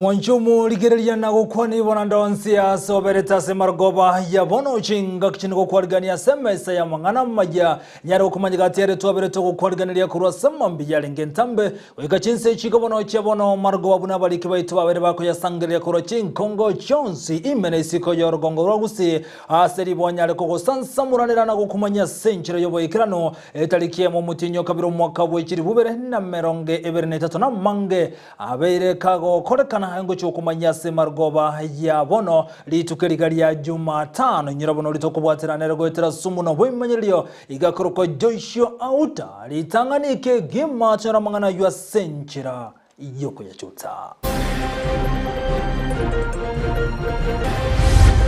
Mwanche omorigereria na gokwana ibonanda onsi ase oberete ase marogoba ya bono chingaki chinde gokwarigania ase emesa y'amang'ana amaya nyare gokomanya gati ere twaberete ogokwariganeria korwa ase mambia yarenge entambe goika chinsa echi igo bono chia bono marogoba buna abariki baito babere bakoyasangereria korwa chinkongo chionsi ime na isiko y'orogongo rwa Gusii ase riboa nyare kogosansamoranera na gokomanya ase enchera y'oboikeranu etariki emo omotienyi o kabere omwaka bwe chilifu ibere na emerongo ebere na etato namange Abeire kagokorekana ngochia okomanyia ase marogoba ya bono, rituko eriga ria Jumatano. Inyora bono ritokobwaterana nere goetera sumu na oboimanyererio, igakorokwa Joshua Auta, ritang'ani ekegima tonyore amang'ana ayio ase enchera y'okoyachuta.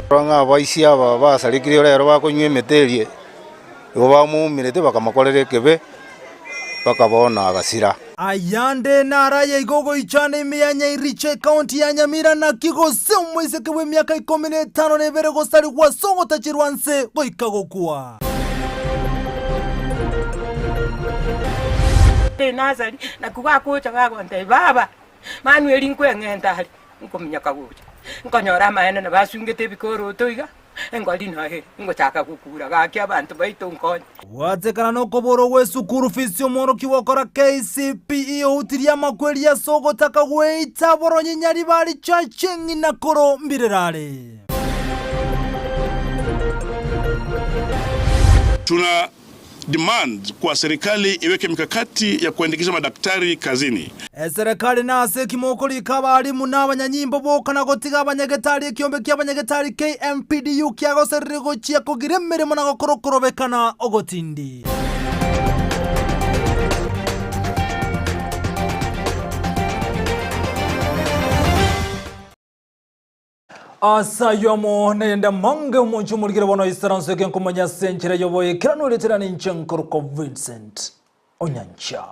Rora ng'a abaisia aba basarekire rero bakonywa emete eria, igo bamoumerete bakamokorera ekebe, bakaboona agasira. Ayande naraye igo goichana ime ya Nyairicho ekaunti ya Nyamira naki gose omoiseke bw'emiaka ikomi na etano na ebere gosarigwa ase ogotacherwa nse goika gokwa. Enasari, nakwo bagocha bagontebia, Baba, Manueli nkweng'enta are, nkominyoka gocha, nkonyora amaene nabasungete ebikoroto iga. Engori noyo ere, ngochaka gokura, gaki abanto baito nkonye. Gwatekana nokoborwa gw'esukuru fees omworokigwa okora KCPE outirie amakweri ase ogotaka gweita boronyi Nyaribari Church eng'ina koro mbirerare. Tuna demand kwa serikali iweke mikakati ya kuandikisha madaktari kazini. Eserekari nase ki mokorika abalimu na abanyanyimbo boka na gotiga abanyagetari ekiombe ki'abanyagetari KMPDU kiagoserire gochia kogira emeremo na gokora okorobekana ogotindi. Ase ayio amo nayende amange omonche omorikire bono oisaranse eke nkomanya ase enchera y'oboikeranu eritera ninche nkorokwa Vincent Onyancha.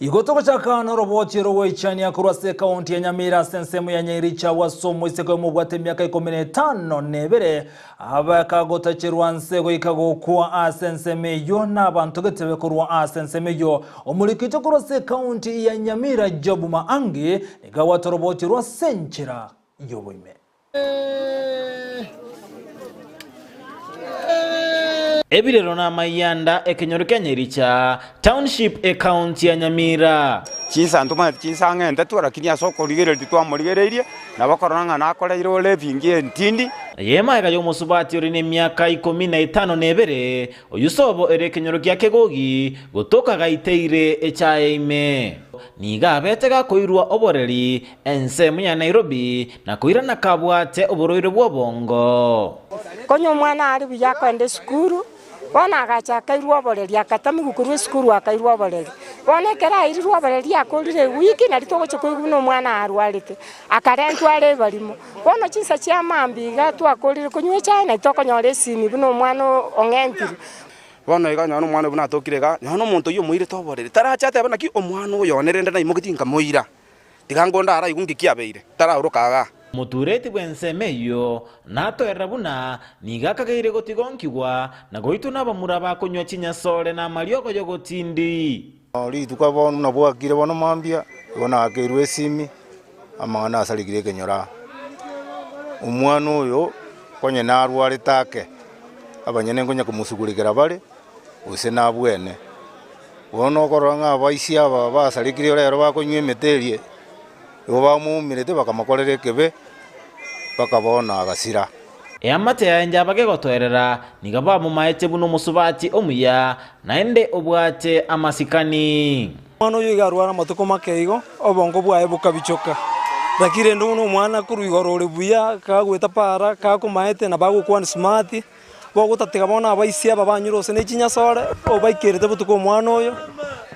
Igo togochaka noroboti rogoichania korwa ase ekaunti ya Nyamira ase ensemo ya Nyairicha agwo ase omoiseke oyomo obwate emiaka ikomi na etano na ebere abakagotacherwa nse goika gokwa ase ensemo eyio na abanto getebe korwa ase ensemo eyio. Omorikito korwa ase ekaunti ya Nyamira Job Maangi nigo abwate oroboti rwa ase enchera y'oboime. Ebirero na amayianda ekenyoro kia Nyericha Township ekaunti ya Nyamira. Chinsa ntomanyeti chinsa ang'e entato, lakini ase okorigereria titwamorigereirie, nabo okorora ng'a nakoreire ore ebingi entindi. Eye magega y'omosubati ore nemiaka ikomi na etano na ebere, oyio sobo ere ekenyoro gia Kegogi, gotoka gaiteire echaye ime. Nigo abete gakoirwa oboreri Ensemo ya Nairobi na koirana kabwate oborwaire bw'obongo. Konya omwana are buya akoenda esukuru, bono agacha akairwa oboreri, akatamigwa korwa esukuru akairwa oboreri. Bono ekero airirwe oboreri akorire ewiki nari togocha koigwa buna omwana arwarete, akarentwa are ebarimo. Bono chinsa chia mambia iga twakorire konywa echae nari tokonyora esimi buna omwana ong'entirwe. Bono iga nonya nomwana oyo buna atokire iga, nonya nomonto oyio omoirete oboreri, tarache atebe naki omwana oyo one rende naimogetie nkamoira. Tiga ngonde araigwe nki kiabeire, taraoroka igaa. Omotureti bw'ensemo eyio natoerera buna nigo akageire gotigonkigwa na goitwa nabamura bakonywa chinyasore na amariogo y'ogotindi. Rituko bono buna bwakire bono mambia, igo naakeirwe esimi, amang'ana asarigire ekenyoro aa. Omwana oyo konye narwarete ake, abanyene nkonya komosugurekera bare, gose nabwene. Bono okorora ng'a abaisia aba basarekire rero bakonywa emete eria, igo bamoumerete bakamokorera ekebe, bakaboona agasira. Eamate yaye njabage gotoerera, nigo bamomaete buna omosubati omuya, naende obwate amasikani. Omwana oyio iga arware amatuko make igo, obongo bwaye bokabichoka. Lakini rende buna omwana korwa igoro ore buya, kagoeta para, kakomaete, nabo agokwana smart. Bogotatiga bono abaisia aba banyure ose ne chinyasore, obaikerete botuko omwana oyo,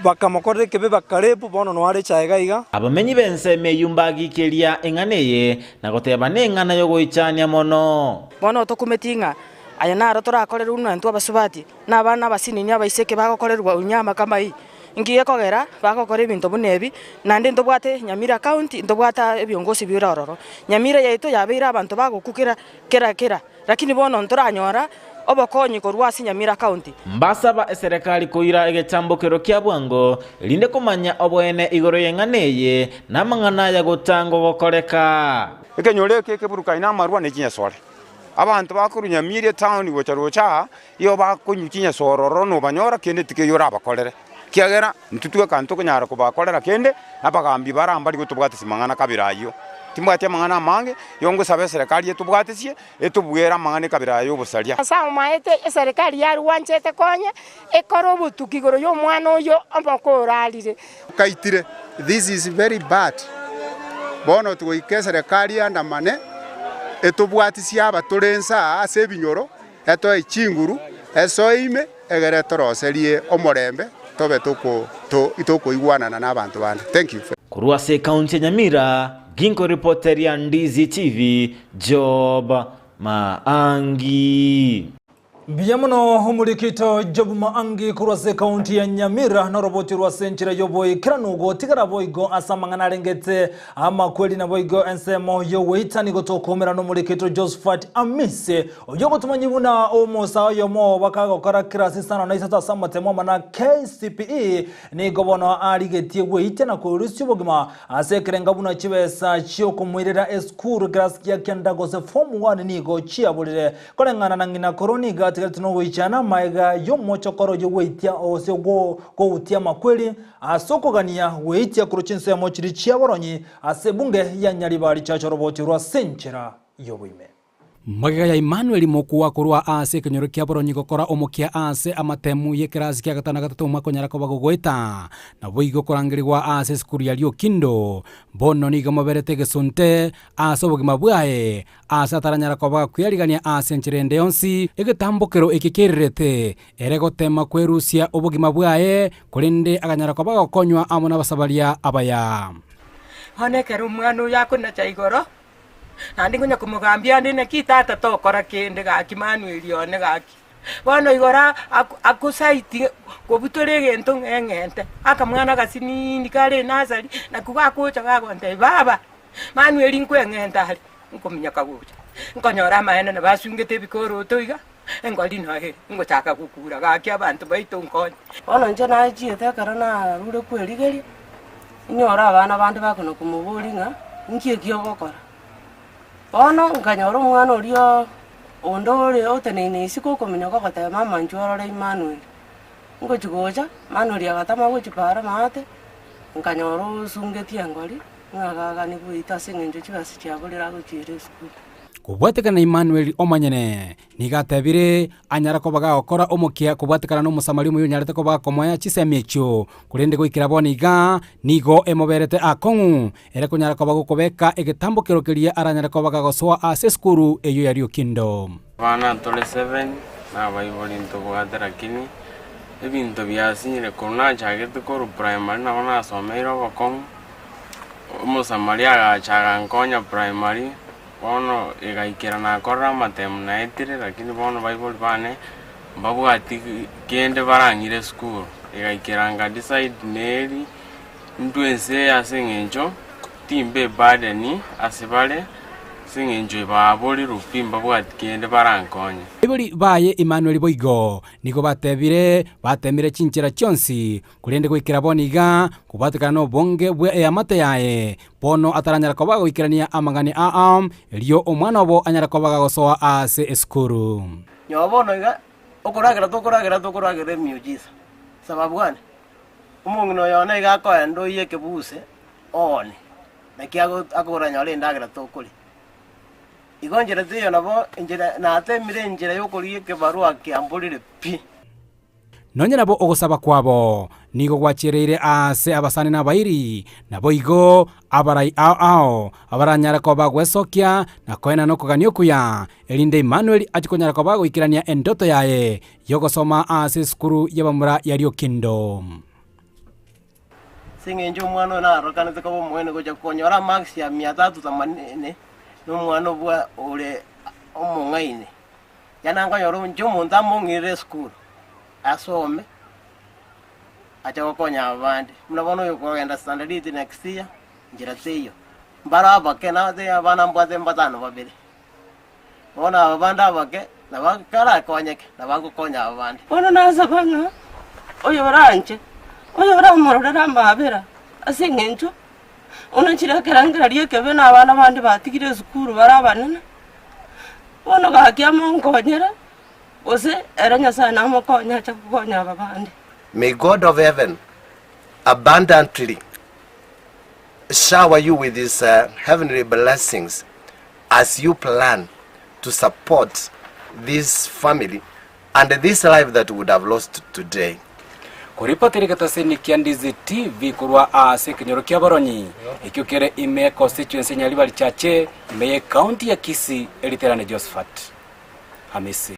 bakamokorera ekebe bakarepu, bono noare echae iga iga. Abamenyi b'ensemo eyio mbagikeria eng'ana eye, na goteba neng'ana y'ogoichania mono. Bono tokumeti ng'a aya naro torakorerwe buna intwe abasubati, na abana abasinini abaiseke bagokorerwa unyama kama hii. Inki gekogera bagokora ebinto buna ebi? Naende ntobwate Nyamira County, ntobwate ebiongosi bire ororo. Nyamira yaito yabeire abanto bagokwa kera kera kera. Lakini bono ntoranyora obokonyi korwa ase Nyamira County. Mbasaba eserekari koira egechambokero kia bwango, erinde komanya oboene igoro y'eng'ana eye, na amang'ana aya gotangwa gokoreka. Ekenyoro eke ekeburukaine amarwa ne chinyasore. Abanto bakorwa Nyamira etown gocha roche aa, igo bakonywa chinyasore ororo nobanyora kende tikeiyo orabakorere. Ekiagera intwe tweka ntokonyara kobakorera kende, abagambi bara mbari gotobwatisia mang'ana kabere ayio. Timbwati amang'ana amange, igo ngosaba eserekari etobwatesie, etobuere amang'ana ekabere aya y'obosaria. Ase amaete eserikari yarwanchete konye ekore obotuki igoro y'omwana oyio omoke orarire. Kaitire, this is very bad. Bono togoika eserekari eandamane etobwatisie aba tore inse aa ase ebinyoro, etoe chinguru, esoe ime, egere toroserie omorembe tobe tokoigwanana nabanto bande. Thank you. Korwa ase ekaunti ya Nyamira, ginkoripoteria Ndizi TV, Job Maangi. Mbuya mono omorikito Job Maangi korwa ase ekaunti ya Nyamira noroboti rwa ase enchera y'oboikeranu gotigara boigo ase amang'ana arengete amakweri naboigo ensemo y'ogoita nigo tokoumera nomorikito Josephat Amisi oyio ogotomanyi buna omosa oyomo bakagokora kirasi isano na isato ase amatemo amana KCPE nigo bono arigetie gweitia na korusia obogima Ase ekerenga buna chibesa chi'okomoirera esukuru ekerasi gia kenda gose form one nigo chiaborire. Koreng'ana na ng'ina koro nigo atigarete nogoichana amaega y'omochokoro oyio gweitia gose goutia amakweri ase okogania gweitia korwa chinsemo chiria chiaboronyi ase ebunge ya Nyaribari Church oroboti rwa ase enchera y'oboime. Magega ya Emmanuel mokwa korwa aase ekenyoro kia boronyi gokora omokia aase amatemu y'ekerasi kia gatano na gatato omwaka onyara koba gogoeta, naboigo korangerigwa aase esukuru ya Riokindo. Bono nigo moberete egesunte aase obogima bwaye, aase ataranyara koba gakwearigania aase enchera ende yonsi. Egetambokero eke kererete ere gotema kwerusia obogima bwaye, korende akanyara koba gokonywa amo nabasabaria abaya. Bono ekero omwana oyo akonacha igoro, Naende ngonya komogambia ande naki tata tokora kende gaki Manueli one gaki. Bono igoro akosaiti kobutora egento ng'eng'ente, akamwana agasinini kare enasari, nakio gakocha gagontebia baba, Manueli nkweng'ente are, nkominyoka gocha, nkonyora amaene nabo asungete ebikoroto iga, engori noyo ere, ngochaka gokura gaki abanto baito nkonye. Bono inche nachiete ekero narure kwerigeria, inyore abana bande bakona komoboria ng'a inki eki ogokora. Bono nkanyora omwana oria onde ore oteneine isiko okominyoka ogoteba mama inchuo orore Emmanuel. Ngochi gocha, Emmanuel agatama gochia paara maate, nkanyora osungetie engori, ng'a gagani goita ase eng'encho chibesa chiaborire agochiera esukuru. Kobwatekana na Emmanuel omonyene, nigo atebire, anyara koba gagokora omokia kobwatekana n'Omosamaria omuya onyarete koba gakomoea chisemi echio. Korende goikera bono iga, nigo emoberete akong'u, ere konyara koba gokobeka egetambokero keria aranyare koba gagosoa ase esukuru eyio ya Riokindo. Abana ntore seven, na abaibori ntobwate lakini ebinto biasinyire korwa nachagete korwa primary nabo nasomeire obokong'u, Omosamaria agacha agankonya primary, bono egaikera nakorire amatemu naetire lakini bono baibori bane mbabwati kende barang'ire esukuru. Egaikera nka decide neri ntwe ense eye ase eng'encho timba eburden ase bare, ase eng'encho baborirwe pi mbabwati kende barankonye. Abaibori baye Emmanuel boigo nigo batebire batemire chinchera chionsi Korende goikera bono iga, kobwatekana nobonge bwe eamate yaye, bono ataranyara koba goikerania amang'ana aa, erio omwana obo anyare koba gagosoa aase esukuru. Nyowe bono iga, okoragera tokoragera tokoragera emiujiza. Sababu gani? Omong'ina oyo one iga akoenda oyie ekebuse oone, naki akoranyore endagera tokoria. Igo enchera teiyo nabo enchera natemire enchera yokorigia ekebarua kiamborire pi. Nonya nabo ogosaba kwabo nigo gwachiereire aase abasani na abairi, naboigo abarai ao ao abaranyare koba gwesokia na koenana okogania okuya, erinde Emmanuel achie konyara koba goikerania endoto yaye y'ogosoma aase esukuru y'abamura ya Riokindo. Ase eng'encho omwana oyo narokanete koba omoene gocha konyora amarks ya mia tatu themanini, na omwana obwa ore omong'aini. Yaani ankonyora inche omonto among'irire esukuru, asome, ache gokonya abande. Buna bono oyo okogenda standard eight next year, nchera teiyo. Mbare abake nabate abana mbwate mbatano babere. Bono aba bande abake. Nabo karakonyeke, nabo agokonya aba bande. Bono nasaba ng'a oyoranche, oyoramororere amaabera ase eng'encho onachire ekerengererio ekebe na abana bande batigire esukuru bare abanene, bono gaki amonkonyere, gose ere Nyasae namokonye ache gokonya aba bande. May God of heaven abundantly shower you with his heavenly blessings as you plan to support this family and this life that we would have lost today. Koripotera egetaseni kia Ndizi TV korwa ase ekenyoro kia Boronyi, ekio kere ime constituency ya Nyaribari Chache, ime ye county ya Kisii, eriterane Josephat Hamisi.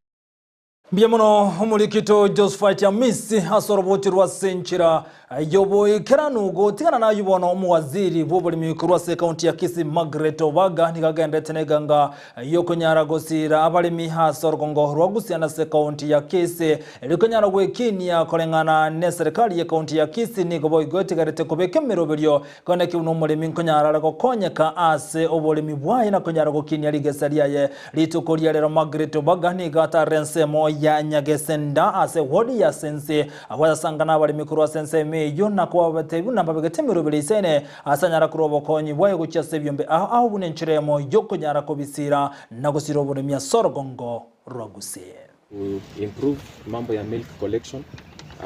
Mbuya mono omorikito Josephat Amisi ase oroboti rwa ase enchera y'oboikeranu gotigana nayio bono omowaziri bw'oboremi korwa ase ekaunti ya Kisii Margaret Obaga nigo agenderete neganga y'okonyara gosira abaremi ase orogongo rwa Gusii ase ekaunti ya Kisii erikonyara gwekinia koreng'ana neserikali y'ekaunti ya Kisii nigo boigo etigarete kobeka emeroberio Kone ki buna omoremi nkonyara are gokonyeka ase oboremi bwaye na konyara gokinia rigesa riaye. Rituko ria rero Margaret Obaga nigo atarire ensemo ya Nyagesenda ase ward ya Sense agwo asasangana abaremi korwa ase ensemo eyio na kobabatebia buna mbabegete emeroberi eisaine ase anyara korwa obokonyi bwaye gochia ase ebiombe ao ao buna enchera eyemo yokonyara kobisira na gosira oboremi ase orogongo rwa Gusii. Ku improve mambo ya milk collection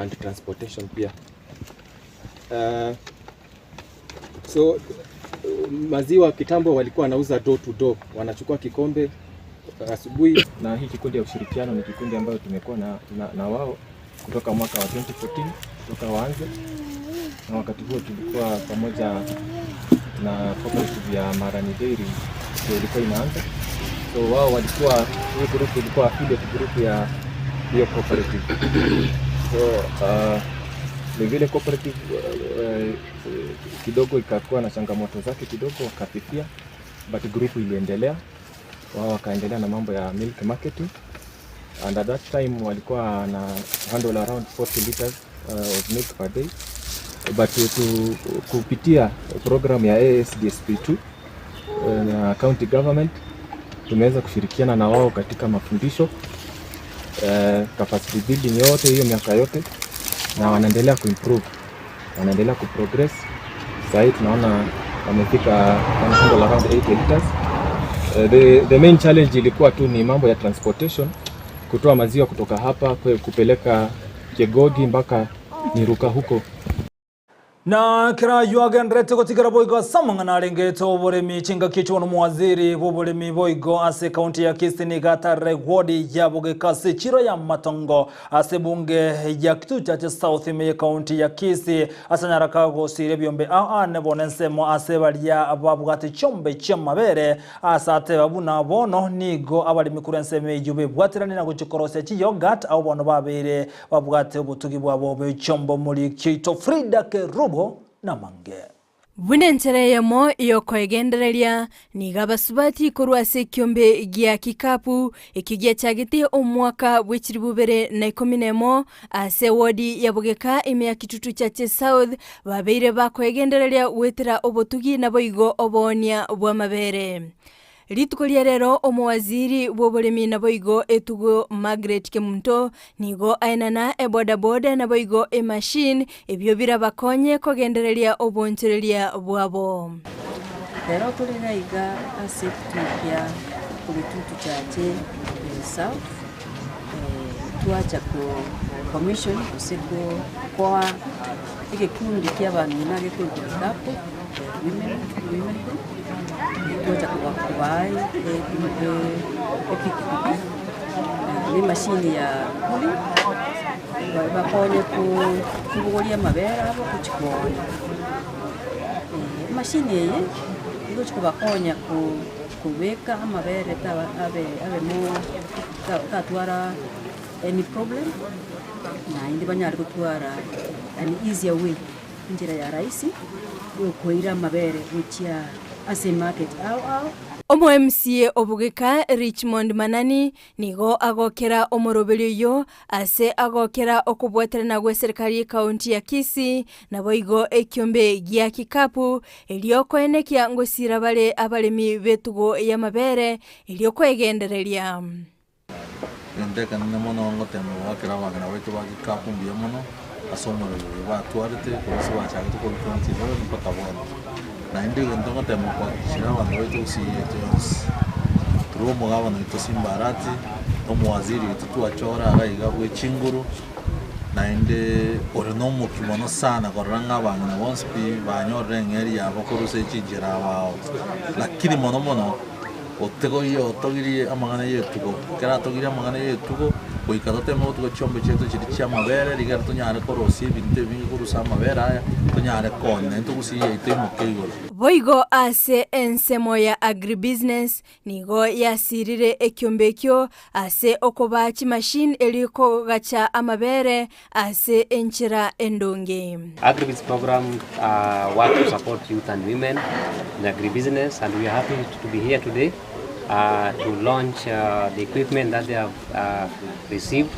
and transportation pia. So maziwa kitambo walikuwa wanauza door to door, wanachukua kikombe asubuhi. Na hii kikundi ya ushirikiano ni kikundi ambayo tumekuwa na, na, na wao kutoka mwaka wa 2014 kutoka waanze, na wakati huo tulikuwa pamoja na cooperative ya Marani Dairy ndio ilikuwa inaanza. So wao walikuwa, hii group ilikuwa affiliate group ya hiyo cooperative. So ni vile cooperative kidogo ikakuwa na changamoto zake kidogo, wakafifia, but group iliendelea. Wao wakaendelea na mambo ya milk marketing and at that time walikuwa na handle around 40 liters of milk per day but to, kupitia program ya ASDSP2 na county government tumeweza kushirikiana na wao katika mafundisho capacity building yote hiyo miaka yote, na wanaendelea kuimprove, wanaendelea kuprogress. Sasa hii tunaona wamefika wana handle around 80 liters. The main challenge ilikuwa tu ni mambo ya transportation, kutoa maziwa kutoka hapa kupeleka Kegogi mpaka Niruka huko. Na kirayu agenderete gotigera boigo ase amang'ana arengete oboremi chingaki echio bono omowaziri bwa oboremi boigo ase ekaunti ya Kisii nigo atarire ward ya Bogeka ase echiro ya Matongo ase ebunge ya Kitutu Chache South ime y'ekaunti ya Kisii ase anyaraka gosira ebiombe ao ane bono ensemo ase baria babwate chiombe chi'amabere ase ateba buna bono nigo abaremi korwa ensemo eyio bebwateranie na gochia korosia chiyoghurt abo bono babeire Babwate obotugi bwabo bw'echiombe omoriki oito Frida Kerubo namange. Buna enchera eyemo y'okoegendereria, nigo abasubati korwa ase ekiombe gia Kikapu, ekio giachagete omwaka bwe chilifu ibere na ikomi na emo ase ewodi ya Bogeka ime ya Kitutu Chache South, babeire bakoegendereria goetera obotugi naboigo oboonia bw'amabere. Rituko ria rero omowaziri bw'oboremi naboigo etugo Margaret Kemunto nigo aenana ebodaboda naboigo emachine ebio birabakonye kogendereria obonchoreria bwabo. Rero tore iga iga ase ekituo kia Bogetutu Chache South, twacha ko commission gose koa egekundi kia abang'ina gekorokwa Kikapu Women Women Group, twacha kobaa epikipiki na emashini ya cooling, bakonye kobogoria amabere abo gochia koonia. Emashini eye egochia kobakonya kobeka amabere taba abe abe mo tatwara any problem, naende banyare gotwara an easier way, enchera ya rahisi ya okoira amabere gochia ase emarket ao ao. Omo MCA obogeka Richmond Manani nigo agokera omoroberio oyio ase agokera okobwaterana gw'eserikari y'ekaunti ya Kisii naboigo ekiombe gia Kikapu erio koenekia ngosira bare abaremi b'etugo y'amabere erio kwegendereria. Egento ekenene mono ngotema goakera abang'ina baito ba kikapu mbuya mono, ase omorero oyo batwarete korwa ase bachagete korwa 2011 mpaka bono. Naende egento ngotema koakikishera abanto baito gusii yaito yonsi, through omogabana oito Simba Arati, na omowaziri oito twachora iga iga bwe chinguru, naende ore na omokia mono sana korora ng'a abang'ina bonsi pi banyorire eng'eria yabo korwa ase chinchera ao ao. Lakini mono mono. Otegorie otogirie amang'ana y'etugo. Ekero atogirie amang'ana y'etugo, goika toteme gotuga chiombe chiaito chiria chi'amabere, rigere tonyare korosia ebinto ebinge korwa ase amabere aya, tonyare koonia, naende togusie yaito imoke igoro. Boigo ase ensemo ya Agribusiness nigo yasirire ekiombe ekio ase okobaa chimachine erio kogacha amabere ase enchera endonge. Agribiz program uh, work to support youth and women in agribusiness and we are happy to be here today uh, to launch uh, the equipment that they have uh, received.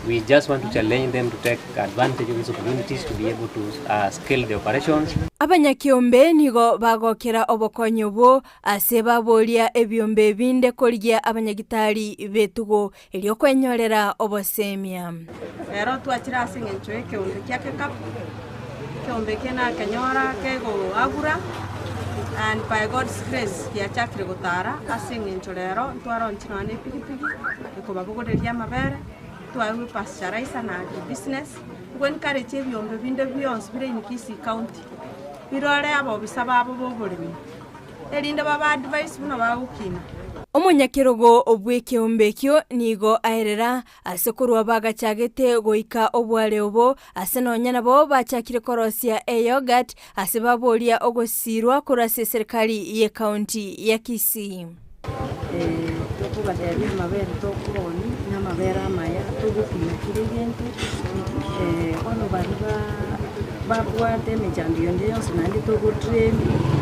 We just want to challenge them to take advantage of these opportunities to be able to uh, scale the operations. Abanyakiombe nigo bagokera obokonyi obwo ase baboria ebiombe binde korigia abanyagitari b'etugo erio kwenyorera obosemia. Rero twachire ase engencho y'ekeombe kia kekapu, ekeombe eke nakenyora kegoagura and by God's grace giachakire gotara ase eng'encho rero ntwaronchire nonya na epigipigi ekobabogoreria amabere, twaeirwe pasteurizer na agribusiness, nigo encourage ebiombe binde bionsi bire in Kisii county, birore abobisa babo ba oboremi, erinde babe advise buna bagokina. Omonyakerogo bw'ekeombe ekio nigo aerera ase korwa bagachagete goika obware obo, ase nonya nabo bachakire korosia eyoghurt ase baboria ogosiirwa korwa ase eserikari y'ecounty ya Kisii. Tokobatebia amabere tokooni namabere amaya, togopima kera egento, bono baria babwate emechando yonde yonsi naende togotrain,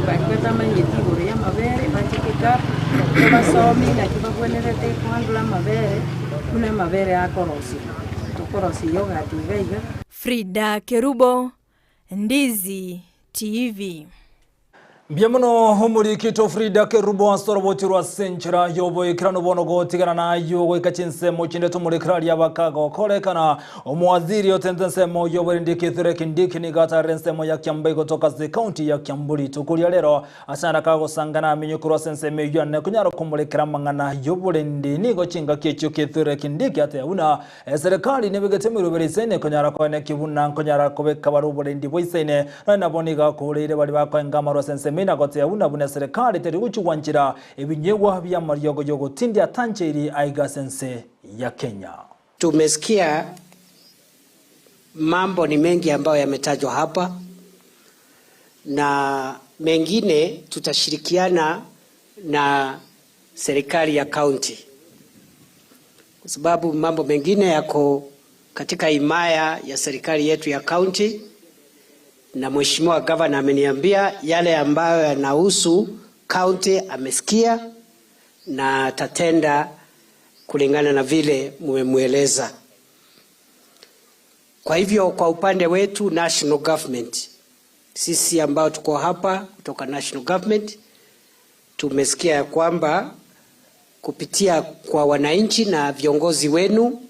baria batamanyeti igoro ya amabere bache kikapu, tobasomie naki babwenerete kohandle amabere, buna amabere akorosiwa, tokorosia yoghurt iga iga. Frida Kerubo, Ndizi TV. Mbuya mono omorikito Frida Kerubo ase oroboti rwa ase enchera y'oboikeranu bono gotigana nayio goika chinsemo chinde tomorekere aria bakagokorekana. Omowaziri otente ensemo y'oborindi Kithure Kindiki nigo atarire ensemo ya Kiambu gotoka ase ekaunti ya Kiambu rituko ria rero ase arakagosangana amenyo korwa ase ensemo eyio ane konyara komorekera amang'ana y'oborendi. Nigo chingaki echio Kithure Kindiki ateba buna Eserekari nebegete emeroberi isaine konyara koenekia buna nkonyara kobeka bare oborendi bwa isaine, nonya nabo nigo akoreire baria bakoenga amarwa ase ensemo eye na gotebia buna buna eserekari teri gochia gwanchera ebinyegwa bi'amariogo y'ogotindia atancheiri aiga ase ense ya Kenya. Tumesikia mambo ni mengi ambayo yametajwa hapa na mengine tutashirikiana na serikali ya kaunti kwa sababu mambo mengine yako katika himaya ya serikali yetu ya kaunti, na mheshimiwa gavana ameniambia yale ambayo yanahusu kaunti amesikia na atatenda kulingana na vile mmemweleza. Kwa hivyo kwa upande wetu national government, sisi ambao tuko hapa kutoka national government tumesikia ya kwamba kupitia kwa wananchi na viongozi wenu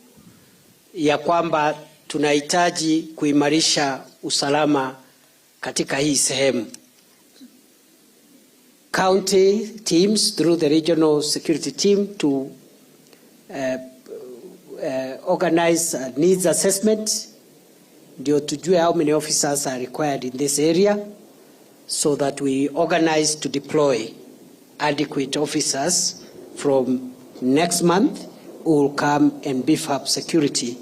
ya kwamba tunahitaji kuimarisha usalama katika hii sehemu. County teams through the regional security team to organize a needs assessment ndio tujue how many officers are required in this area so that we organize to deploy adequate officers from next month who will come and beef up security.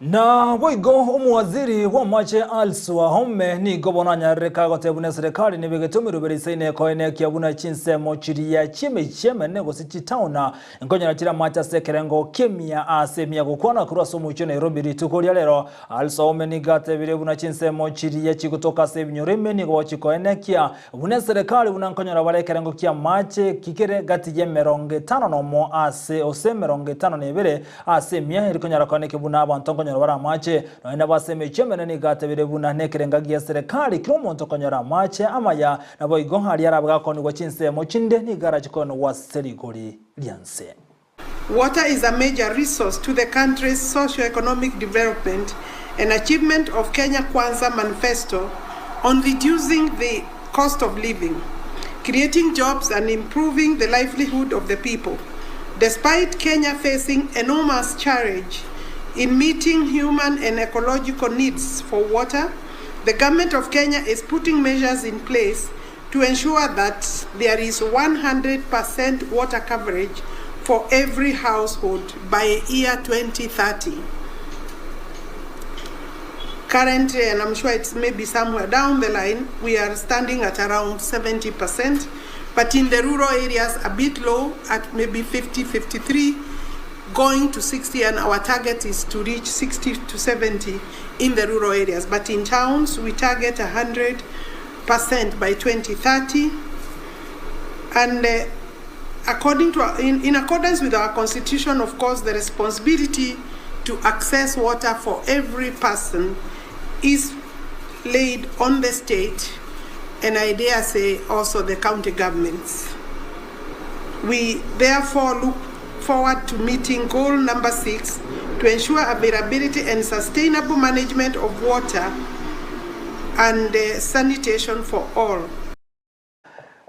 Na boigo omowaziri bw'amache Alice Wahome nigo bono anyarereka gotebwa buna eserekari nebegete emeroberi isaine koenekia buna chinsemo chiria chi'emechie emenene gose chitaona nkonyora chire amache ase ekerengo ki'emia ase emia gokwana korwa ase omochie o Nairobi rituko ria rero. Alice Wahome nigo atebire buna chinsemo chiria chigotoka ase ebinyoro ime nigo chikoenekia buna eserekari buna nkonyora bare ekerengo ki'amache kikere gati y'emerongo etano nomo ase ose emerongo etano na ebere ase emia erikonyara koenekia buna abanto nkonyora bare amache. Nonya nabo ase emechie emenene nigo atebire buna nekerenga gia serikali kera omonto okonyora amache amaya naboigo aria arabe gakonigwa chinsemo chinde nigo arache koenigwa ase rigori ria nse. Water is a major resource to the country's socio-economic development and achievement of Kenya Kwanza Manifesto on reducing the cost of living, creating jobs and improving the livelihood of the people. Despite Kenya facing enormous challenge in meeting human and ecological needs for water, the government of Kenya is putting measures in place to ensure that there is 100% water coverage for every household by year 2030. Currently, and I'm sure it's maybe somewhere down the line, we are standing at around 70%, but in the rural areas, a bit low at maybe 50, 53, going to 60, and our target is to reach 60 to 70 in the rural areas. But in towns, we target 100% by 2030. And uh, according to our, in, in accordance with our constitution, of course, the responsibility to access water for every person is laid on the state and I dare say also the county governments. We therefore look forward to meeting goal number six to ensure availability and sustainable management of water and uh, sanitation for all.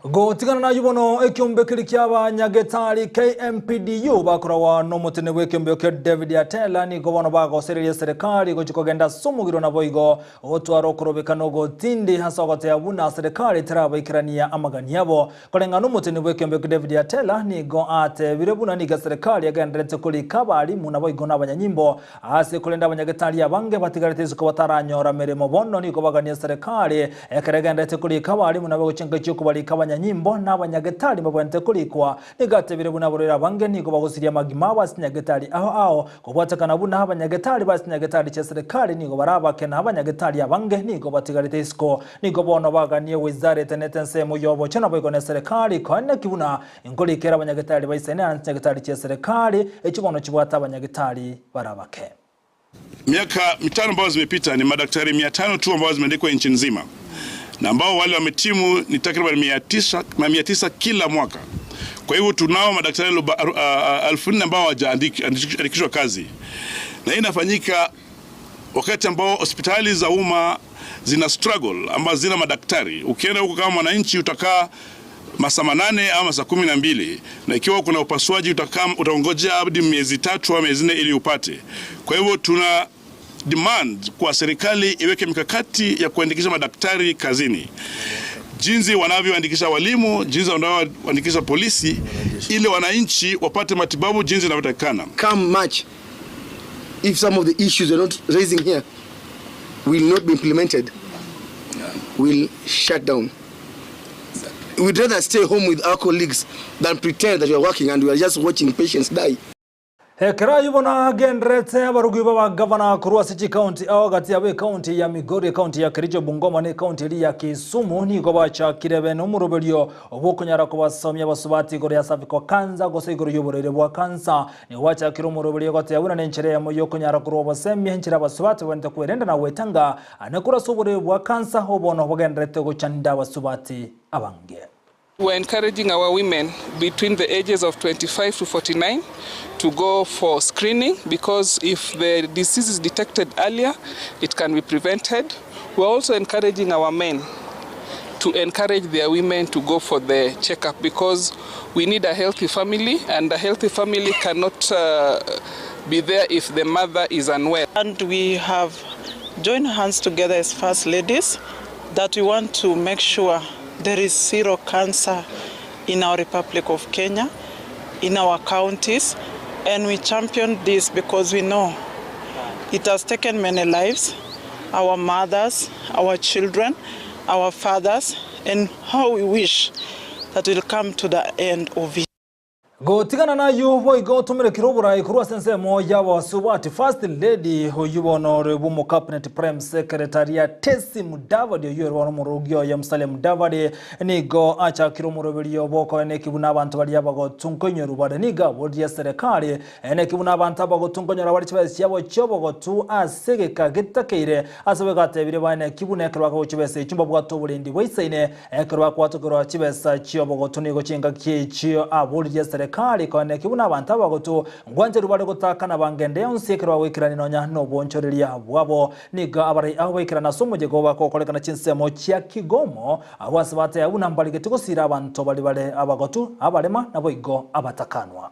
Gotigana nayo bono ekiombe keri kia abanyagetari KMPDU bakoragwa nomotene bwa ekiombe ekio David Atela nigo bono bagosereria serikali gochi kogenda ase omogiro nabo igo ogotwara okorobekana ogotindi ase ogotea buna serikali terabaikerania amagani abo koreng'ana omotene bwa ekiombe ekio David Atela nigo atebire buna nigo serikali egenderete korika abarimu nabo igo na abanyanyimbo ase korende abanyagetari abange batigarete isiko bataranyora meremo bono nigo bagania serikali ekero egenderete korika abarimu nabo gochenka chiokobarika abanyanyimbo na abanyagetari babwenerete korikwa nigo atebire buna abarwaire abange nigo bagosiria amagima abo ase nyagetari aho aho kobwatekana buna abanyagetari base nyagetari chia serikali nigo barabake na abanyagetari abange nigo batigarete isiko nigo bono baganie wizara etenete ensemo ya obochie nabo igo na serikali koeneki buna nkorikera abanyagetari baisane ase nyagetari chia serikali echio bono chibwate abanyagetari barabake. Miaka mitano ambayo zimepita ni madaktari 500 tu ambao zimeandikwa nchi nzima, na ambao wale wametimu ni takriban 900 na 900 kila mwaka. Kwa hivyo tunao madaktari 4,000 ambao hawajaandikishwa kazi, na hii inafanyika wakati ambao hospitali za umma zina struggle ambazo zina madaktari. Ukienda huko kama mwananchi utakaa masaa 8 ama masaa 12, na ikiwa kuna upasuaji utakaa utaongojea hadi miezi 3 au miezi 4 ili upate. Kwa hivyo tuna demand kwa serikali iweke mikakati ya kuandikisha madaktari kazini, jinsi wanavyoandikisha walimu, jinsi wanavyoandikisha polisi, ili wananchi wapate matibabu jinsi inavyotakikana. Come March, if some of the issues we're not raising here will not be implemented, we'll shut down. We'd rather stay home with our colleagues than pretend that we are working and we are just watching patients die. Ekero aywo bono agenderete abarugi b'abagavana korwa ase chikaunti ao gati yabo ekaunti ya Migori, ekaunti ya Kericho, Bungoma na ekaunti eria ya Kisumu nigo bachakire bene omoroberio obwokonyara kobasomia abasubati igoro ya cervical cancer gose igoro y'oborwaire bwa cancer. Nigo bachakire omoroberio goteba buna na enchera eyemo yokonyara korwa obosemia enchera abasubati babwenerete kwerenda na gwetanga ane korwa ase oborwaire bwa cancer obono bogenderete gochanda abasubati abange. We're encouraging our women between the ages of 25 to 49 to go for screening, because if the disease is detected earlier, it can be prevented. We're also encouraging our men to encourage their women to go for the checkup, because we need a healthy family, and a healthy family cannot be there if the mother is unwell. And we have joined hands together as First Ladies that we want to make sure there is zero cancer in our Republic of Kenya, in our counties, and we champion this because we know it has taken many lives, our mothers, our children, our fathers, and how we wish that we'll come to the end of it. Gotigana nayo boigo otomerekire oborai korwa ase ensemo y'abasubati First Lady oyu bono ore bw'omo cabinet prime secretary Tesi Mudavadi oyu ore bono omorogi oye Musalia Mudavadi nigo achakire omoroberio bwokoena ekibuna abanto baria abagotu bare nigo aboria serikali ene ekibuna abanto abagotu nkonyora bare chibesa chiabo chiobogotu ase egeka getakeire ase begatebire baene ekibuna ekero bakagocha chibesa echio mbabwate oborendi bwaisaine ekero bakwatokerwa chibesa chiobogotu nigo chingaki echio aboririe serikali eserekari koeneki buna abanto abagotu ngwancheru bare gotakana bangende yonsi ekero bagoikerania nonya nobonchoreria bwabo. Nigo abarai abo baikerana ase omojego bagokorekana chinsemo chia Kigomo, abwo ase bateba buna mbarigeti gosiira abanto baria bare abagotu, abarema, naboigo abatakanwa.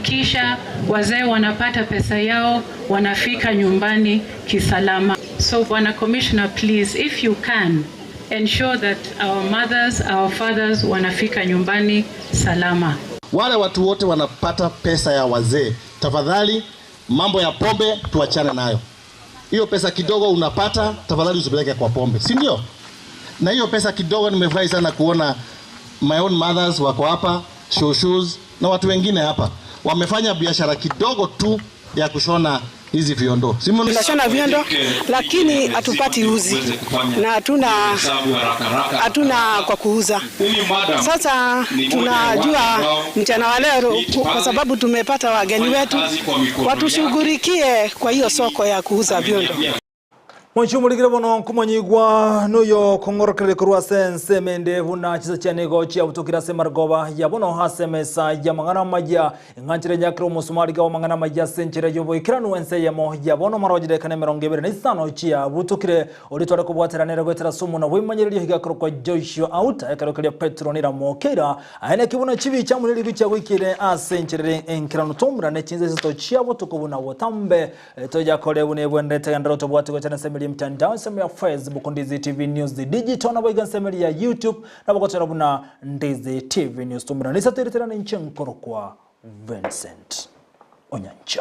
Kisha wazee wanapata pesa yao, wanafika nyumbani kisalama. So Bwana Commissioner, please if you can ensure that our mothers, our fathers wanafika nyumbani salama. Wale watu wote wanapata pesa ya wazee, tafadhali mambo ya pombe tuachane nayo. Hiyo pesa kidogo unapata, tafadhali usipeleke kwa pombe, si ndio? Na hiyo pesa kidogo, nimefurahi sana kuona my own mothers wako hapa, shoshoes na watu wengine hapa wamefanya biashara kidogo tu ya kushona hizi viondo. Si mna- Tunashona viondo lakini hatupati uzi na hatuna hatuna kwa kuuza. Sasa tunajua mchana wa leo, kwa sababu tumepata wageni wetu, watushughulikie kwa hiyo soko ya kuuza viondo. Mwanchi omorigire bono nkomonyigwa noyo kong'orokereria korwa ase ensemo ende buna chisa chia nigo chiabutokire ase marogoba ya bono ase emesa y'amang'ana amaya eng'anchera enyakere omosumari gabo amang'ana amaya ase enchera y'oboikeranu ense eyemo ya bono marogerekane 25 chiabutokire oria tware kobwaterana ere goetera ase omonwa bwaimanyererio iga korokwa Joshua Auta ekero keria Petero niramokeira aye naki buna chibicha amo neriru chiagoikire ase enchera ere enkeranu toumerane chinsa isato chia botuko buna botambe Tojakore buna ebwenerete genderera otobwate gocha nensemeri y'emitandao, ensemo ya Facebook Ndizi TV News Digital naboigo ensemeri ya YouTube nabo gochora buna Ndizi TV News. Tumberane isato eritere ninche nkorokwa Vincent Onyancha.